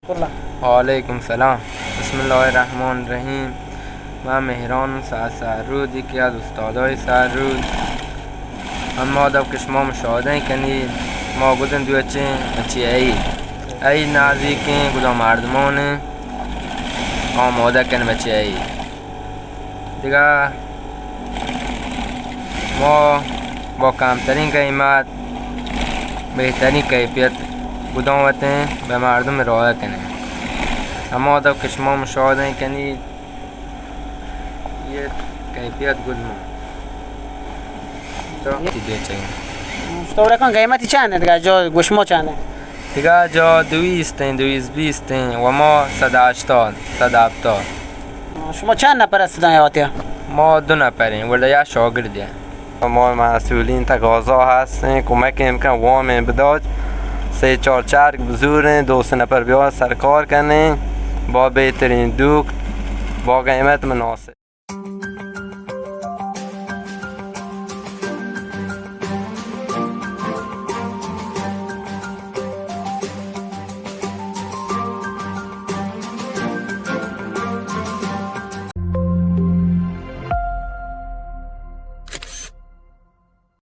وعلیکم سلام. بسم اللہ الرحمن الرحیم. من مہران، ساعت سہرود، یکی از استادای سہرود. اما دب کہ شما مشاہدہ کنی، ما گدن دوچیں بچے ای، ای نازیکیں گدان مردمان آمادہ کن بچے ای. دگہ ما با کمترین قیمت بہترین کیفیت گدان وتیں، بہ مردم ارائہ کنیں. اما دب کہ شما مشاہدہ کنی، یہ کیفیت گد ما تو تی بیچیں. تو رکن قیمتی چند ہے دگہ جو گشمو چند ہے؟ دگہ جو دویست ہیں، دویست بیست ہیں، و ما صد ہشتاد، صد ہفتاد. شما چند نفر است دنیا آتیا؟ ما دو نفریں، ولا یا شاگردیں. ما مسئولین تقاضا ہستیں، کمک امکان وام بداج، سہ چار چرگ بزوریں، دو سہ نفر بیا سرکار کنیں، با بہترین دوک، با قیمت مناسب.